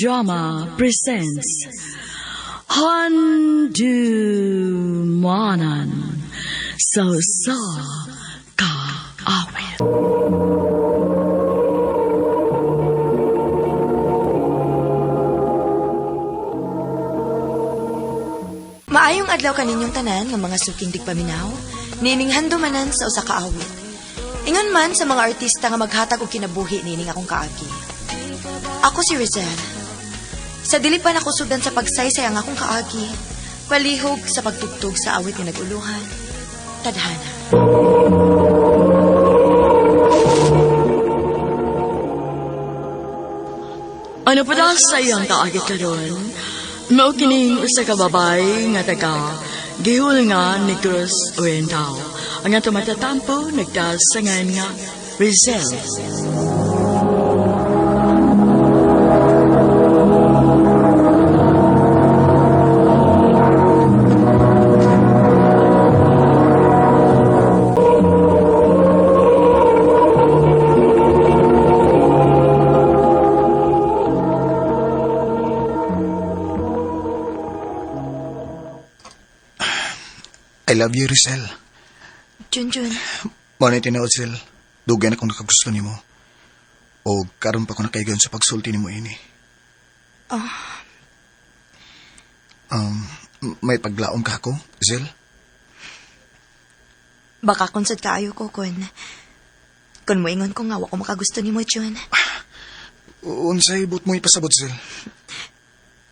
Drama presents Handumanan sa Usa Ka Awit. Maayong adlaw kaninyong tanan nga mga suking digpaminaw, nining handumanan sa usa ka awit. Ingon man sa mga artista nga maghatag og kinabuhi nining akong kaagi. Ako si Rizel. Sa dili pa nakusudan sa pagsaysay ang akong kaagi, palihog sa pagtugtog sa awit nga naguluhan. Tadhana. Ano pa daw sa iyang kaagi karon? Mao kining usa ka babay nga taga gihul nga Negros Oriental. Ang ato matatampo nagdasangan nga Rizel. I love you, Rizel. Junjun, Mao na tinuod, Zel. Dugay na kong nakagusto nimo. O karon pa ko nakaigan sa pagsulti nimo ini. Ah. May paglaom ka ako, Zel? Baka kung sad kaayo ko kun moingon ko nga wa ko makagusto nimo, Jun. Unsay but mo ipasabot, Zel?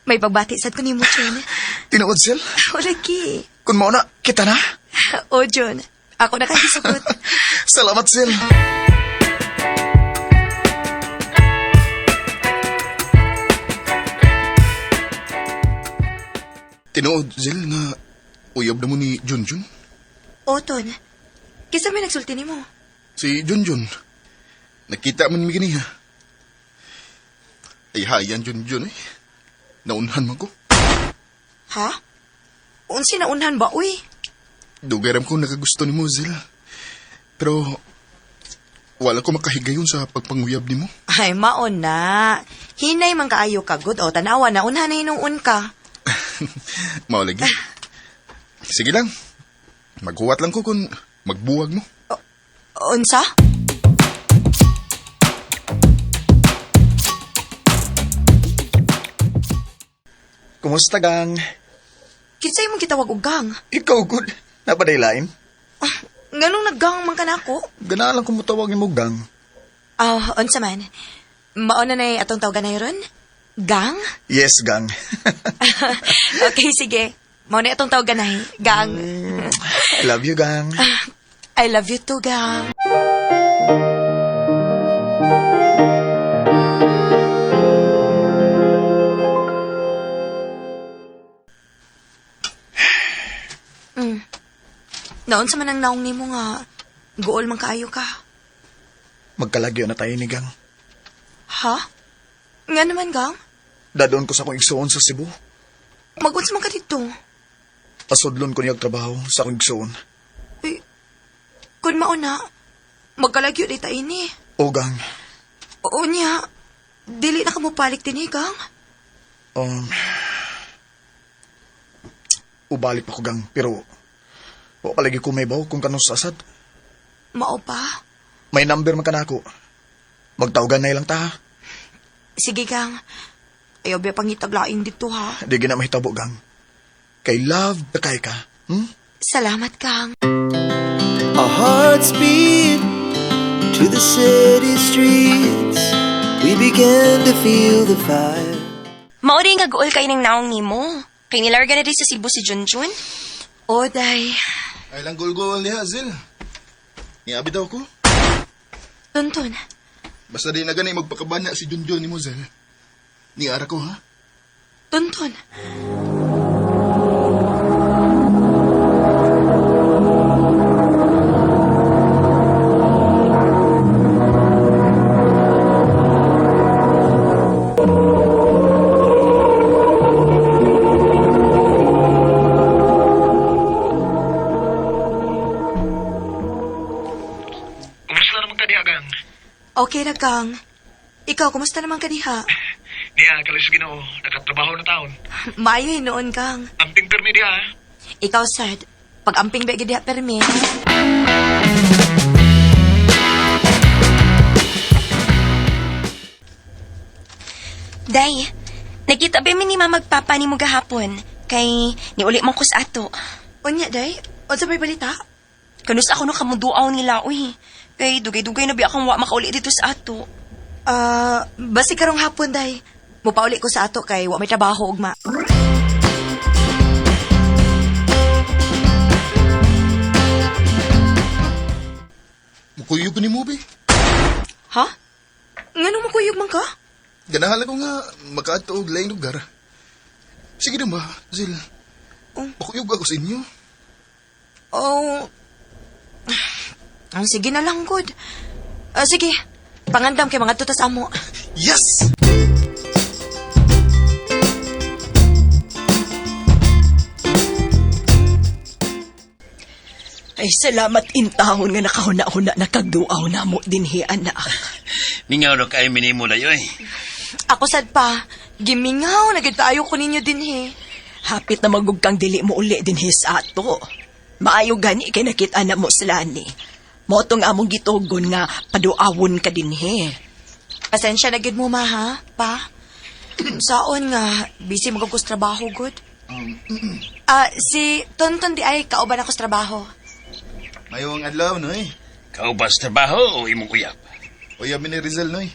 May pagbati sad ko nimo, Jun. Tinuod, Zel? Lagi. Kun mao na, kita na. O, Jun. Ako na kay gisugot. Salamat, Zel. Tinuod, Zel, nga uyab na mo ni Junjun. Oton, kisa may nagsulti nimo. Si Junjun. Nakita man mi ganiha. Ay, hayan Junjun eh. Naunhan man ko. Ha? Unsi na unhan ba, uy? Dugay ram ko nakagusto ni mo, Zel. Pero, wala ko makahigayon sa pagpanguyab ni mo. Ay, maon na. Hinay man kaayo ka, good. O, tanawa na, unhan na hinuon ka. Mao lagi. Sige lang. Maghuwat lang ko kung magbuwag mo. Unsa? Kumusta, gang? Kinsay mong gitawag og gang? Ikaw, good. Napadaylain? Ah, nganong naggang man ka nako? Ganaan lang kung mutawag ni mo, gang. Ah, unsa man? Maon na nay atong tawagan na ron? Gang? Yes, gang. Okay, sige. Mao na atong tawagan nay. Gang. I love you, gang. I love you too, gang. Mm. Naon sa man ang naong nimo nga guol man kaayo ka. Magkalagyo na tayo ni gang. Ha? Nga naman, gang? Dadon ko sa akong igsuon sa Cebu. Magunsa man ka dito. Pasudlon ko niyag trabaho sa akong igsuon. Uy, kun mauna, magkalagyo di ta ini. O, gang. Oo niya, dili na ka mo palik din eh, gang. Ubalik pa ko, gang. Pero, wa palagi ko may baw kung kanong sa asad. Mao pa. May number man ka na ako. Magtawagan na ilang ta. ha? Sige, gang. Ayaw ba pangitaglaing dito, ha? Di gina mahitabo, gang. Kay love na kay ka. Hmm? Salamat, Kang. Our hearts beat to the city streets. We began to feel the fire. Mauri nga guol kay ning naong nimo. Kay nilarga na rin sa Cebu si Junjun. O, day. Ay lang gulgol niya, Zil. Niabi daw ko. Tonton, Basta di na gani magpakabana si Junjun ni mo, Zil. Niara ko, ha? Tonton. Kumusta naman ka niya, gang? Okay ra, Kang. Ikaw, kumusta naman ka diha? Niya, kalis Ginoo, nakatrabaho na taon. Maayo hinuon kang. Amping permi diha, ha? Ikaw sad, pag-amping ba gid diha permi. Day, nagkita ba mi ni mama magpapa ni mo gahapon? Kay niuli man ko sa ato. Unya day, unsa may balita? Kanus ako no kamuduaw nila, uy. Kay dugay-dugay na biya akong wa makauli dito sa ato. Ah, basi karong hapon day. Mupauli ko sa ato kay wa may trabaho ugma. Mukuyog ko ni mo, be. Ha? Nganong makuyog man ka? Ganahan ko nga makaadto og laing lugar. Sige na ba, Zil. Oh. Makuyog ako sa inyo. Oh. Ang sige na lang, good. Ah, sige. Pangandam kay mga tutas amo. Yes! Ay, salamat intahon nga nakahuna-huna na kagduaw na mo dinhi, anak. Mingaw na kayo minimo na yun eh. Ako sad pa. Gimingaw na gid kaayo ko ninyo dinhi. Hapit na magugkang dili mo uli dinhi sa ato. Maayo gani kay nakita na mo sila ni. Mao tong among gitugon nga paduawon ka dinhi. Pasensya na gid mo ma ha, pa. Saon nga busy magog ko sa trabaho good. Ah, si Tonton di ay kauban ako sa trabaho. Mayong adlaw, noy. Kau ba sa trabaho o imong uyab? Uyab mi ni Rizal, noy.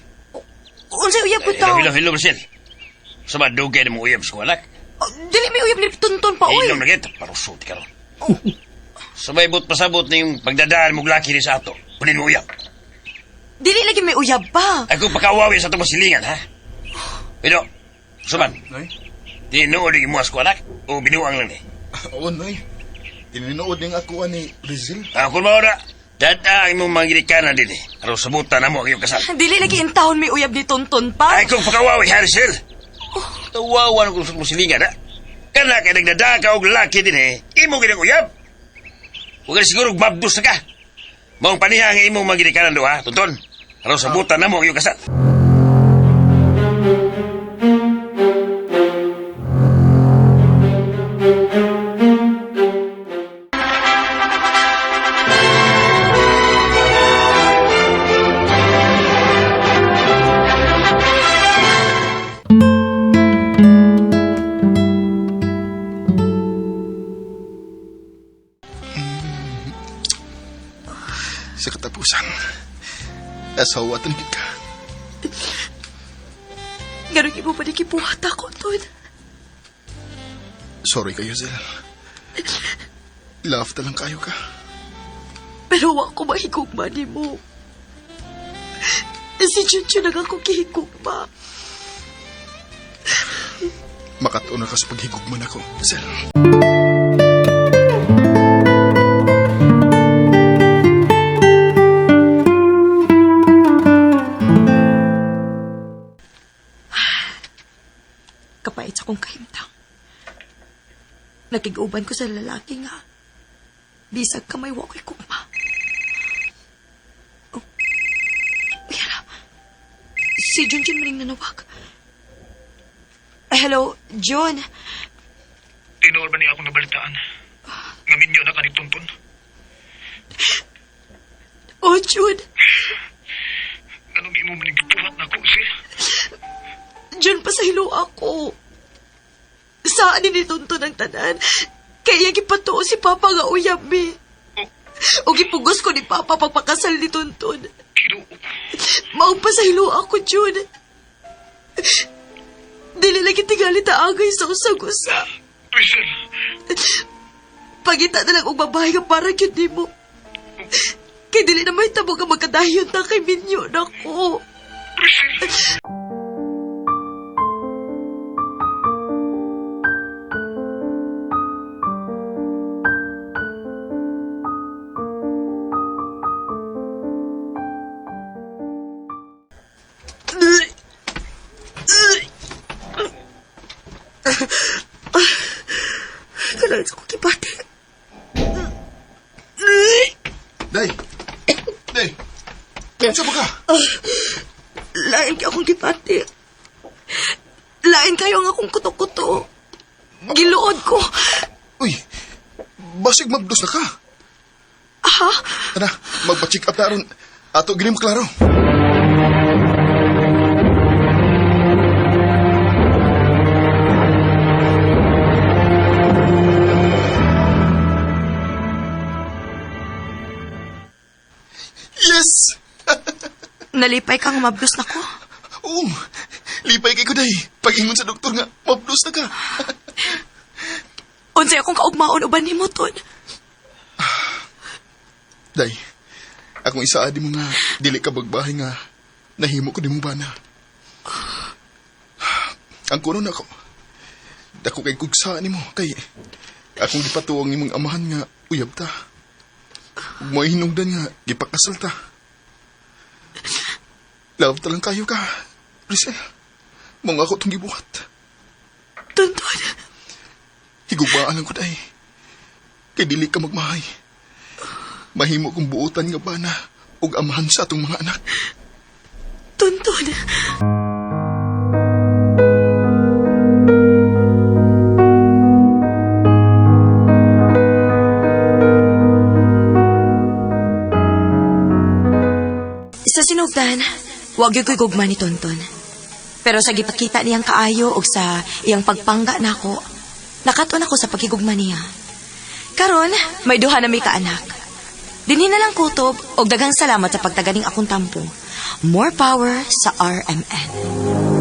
Unsay uyab ko Eh, to? Hello, hello, Marcel. Sa ba dugay na mong uyab sa walak? Oh, dili may uyab ni Tonton pa oy. Ilong na kita, parusot ka ron. Sa may but pasabot na yung pagdadaan mong laki ni sa ato. Punin mo uyab. Dili lagi may uyab pa. Ako pakawawi sa itong masilingan, ha? Pero, suman, Noy? tinuod yung imuas ko anak o binuang lang ni. Oo, noy. Tinuod ning ako ni Rizal. Ako maura, dada ang imong mga ginikanan din eh. Aron sabutan na mo ang iyong kasal. Dili lagi in town may uyab ni Tonton pa. Ay, kung pakawawi, Hansel! Tawawan ko sa musilingan, ha? Kana kay nagdada ka og laki din eh, imo ginang uyab. Huwag ka siguro mabdos na ka. Maong paniha ang imong mga ginikanan do, ha? Tonton, aron sabutan na mo ang iyong kasal. Sa katapusan, asawatan gid ka. Ganun imo pa ni kibuhat ako, Ton. Sorry kayo, Zel. Love ta lang kayo ka. Pero wa ko mahigugma nimo. Si Junjun ang ako gihigugma. Makatuon na ka sa paghigugman ako, Zel. Kapait sa kong kahimtang. Nakig-uban ko sa lalaki nga. Bisag kamay wa ko'y kugma. Oh. Uy, hala. Si Junjun maning nanawag. Ay, hello, Jun. Tinuod ba niya akong nabalitaan? Nga minyo na ka ni Tonton. Oh, Jun. Anong imo maning gibuhat na ako, sis? Jun, pasahilo ako. Saan ni Tonton ang tanan? Kaya gipatuo si Papa nga uyab mi. O gipugos ko ni Papa pagpakasal ni Tonton. Kinuo. Maong pasahilo ako, Jun. Dili lagi tingali taagay sa usag-usa. Rizal, Pagita na lang og babae nga para gyud nimo. Kay dili na may tabo nga magkadayon ta kay minyo nako. Rizal. Kailangan sa kong kibati. Day! Day! Sa ba ka? Lain kay akong gibati. Lain kayo ang akong kuto-kuto. Giluod ko. Uy, basig mabdos na ka. Ha? Tara, magpa-check up na aron. Ato gini maklaro. Yes! Nalipay kang mablos na ko. Oo, lipay kay ko day. Pag-ingon sa doktor nga, mabdos na ka. Unsay akong kaugmaon uban nimo ton. Day, akong isaadi mo nga, dili ka bagbahay nga, nahimo ko di mo bana. Ang kuno na ako, dako kay kugsa nimo kay akong gipatuwang imong amahan nga uyab ta. Ug mo hinungdan nga gipakasal ta. Love ta lang kayo ka, Rizal. Mong ako tong gibuhat. Tonton. Higugmaan lang ko day. Kay dili ka magmahay. Mahimo kong buotan nga bana ug amahan sa atong mga anak. Tonton. Sa sinugdan, wag gyud ko'y gugma ni Tonton. Pero sa gipakita niyang kaayo og sa iyang pagpangga nako, nakaton ako sa pagkigugma niya. Karon, may duha na may kaanak. Dinhi na lang kutob og daghang salamat sa pagtaganing akong tampo. More power sa RMN.